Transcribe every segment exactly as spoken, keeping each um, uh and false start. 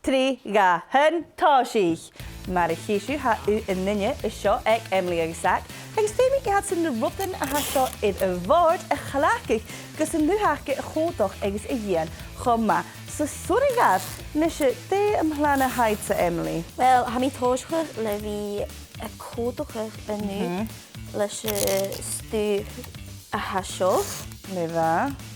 Trì, dhà, aon, tòisich! Mar a chì sibh, tha ùidh an duine an seo aig Emily agus Zach, agus feumaidh iadsan na rudan a tha seo air a' bhòrd a chleachdadh gus an t-ùidh aca a chòmhdach agus a dhìon cho math 's as urrainn dhaibh. Nise, dè am plana a th' agadsa, Emily? Well, tha mi a' tòiseachadh le bhith a' còmhdachadh an ùidh leis an stuth a tha seo. Glè mhath.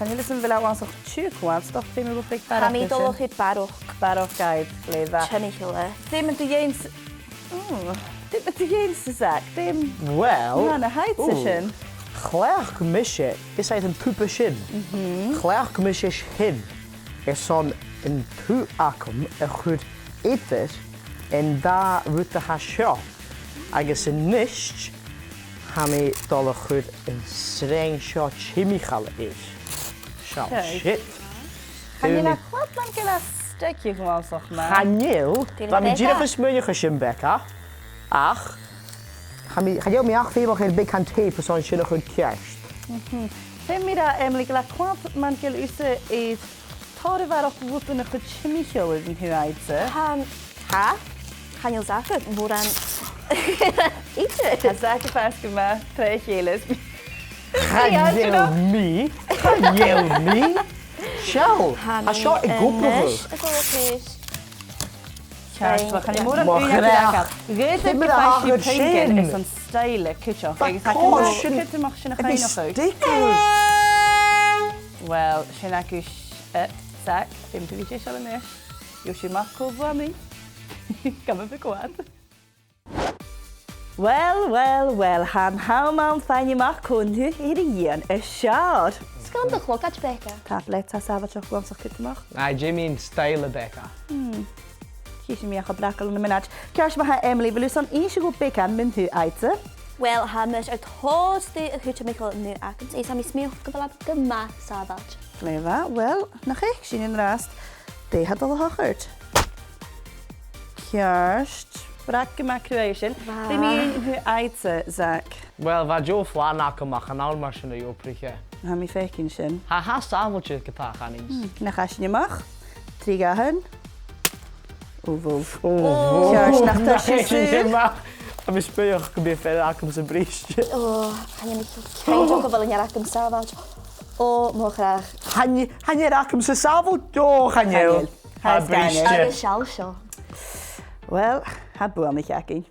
Chan eil fhios agam a bheil e uabhasach tiugh co-dhiù, 's dòcha feumaidh mi rud beag barrachd. Tha mi a' dol a chur barrachd. Barrachd air, glè mhath. Timcheall e. Dè mu do dheidhinn-sa, mm, dè mu do dheidhinn-sa, Zach? Dè am plana a th' agadsa sin? Well, chleachd mise, is e an tuba sin. Chleachd mise sin airson an t-ùidh agam a chur eadar an dà rud a tha seo. Agus a-nis, tha mi a' dol a chur an sreang seo timcheall air. Seall sin. Chan eil e a' coimhead mar gu bheil e a' steigeadh uabhasach math. Chan eil, bha mi dìreach a' smaoineachadh sin, Becca. Ach, tha mi, chan eil mi ach feumach air beagan tape airson sin a chur ceart. Feumaidh mi ràdh, Emily, gu bheil e a' coimhead mar gu bheil thusa air tòrr a bharrachd rudan a chur timcheall air an t-ùidh agadsa. Tha, tha. Chan eil Zach mòran idir. Tha Zach a' fàs gu math troimh-a-chèile. Chan eil mi. Chan eil mi. Seall, tha seo ag obrachadh. Tha mi a-nis a' dol a chur. Ceart, well, chan eil mòran ùine agad. Mo chreach. Dh'fhaodadh gum faigh sibh puingean airson stoidhle cuideachd, agus tha còir sin a chumail a-mach sin a chuimhneachadh. Well, sin agaibh e, Zach, feumaidh tu bhith deiseil a-nis. Gheibh sibh a-mach cò bhuannaich. Gabh mo bheachd. Well, well, well, tha an t-àm ann faighinn a-mach cò an t-ùidh air a dhìon as fheàrr. 'S ann do chlogaid, Becca. Tapadh leat, tha sàbhailteachd uabhasach a' tighinn a-mach. Aye, dè mu dheidhinn stoidhle, Becca? Hmm. Chì sinn a-mach a bhith bracail ann am mionaid. Ceart ma-thà, Emily, a bheil thusa airson innse dhuinn beagan mun t-ùidh agadsa? Well, tha mise air tòrr stuth a chur timcheall an ùidh agamsa, is tha mi a' smaoineachadh gu bheil e gu math sàbhailte. Glè mhath, well, nach fhaic sinn an-dràsta dè tha dol a thachairt. Ceart. Brag gu math cruaidh sin. Bha. Dè mu dheidhinn an t-ùidh agadsa, Zach? Well, bha deagh phlean agam ach chan ann mar sin a dh'obraich e. Tha mi a' faicinn sin. Tha, tha e sàbhailte ge-tà, chanainn-sa. Hmm, nach fhaigh sinn a-mach? Trì, dhà, aon. Ò, bhò. Ò, bhò. Ceart, nach toir sibh sùil? Tha mi a' smaoineachadh gum bi fear agamsa briste. Ò, chan eil mi cinnteach gu bheil an fhear agam sàbhailte. Ò, mo chreach. Chan, chan eil agamsa sàbhailte. Ò, chan eil. Chan eil. Tha e briste. Agus seall seo. Well, tha buannachd againn.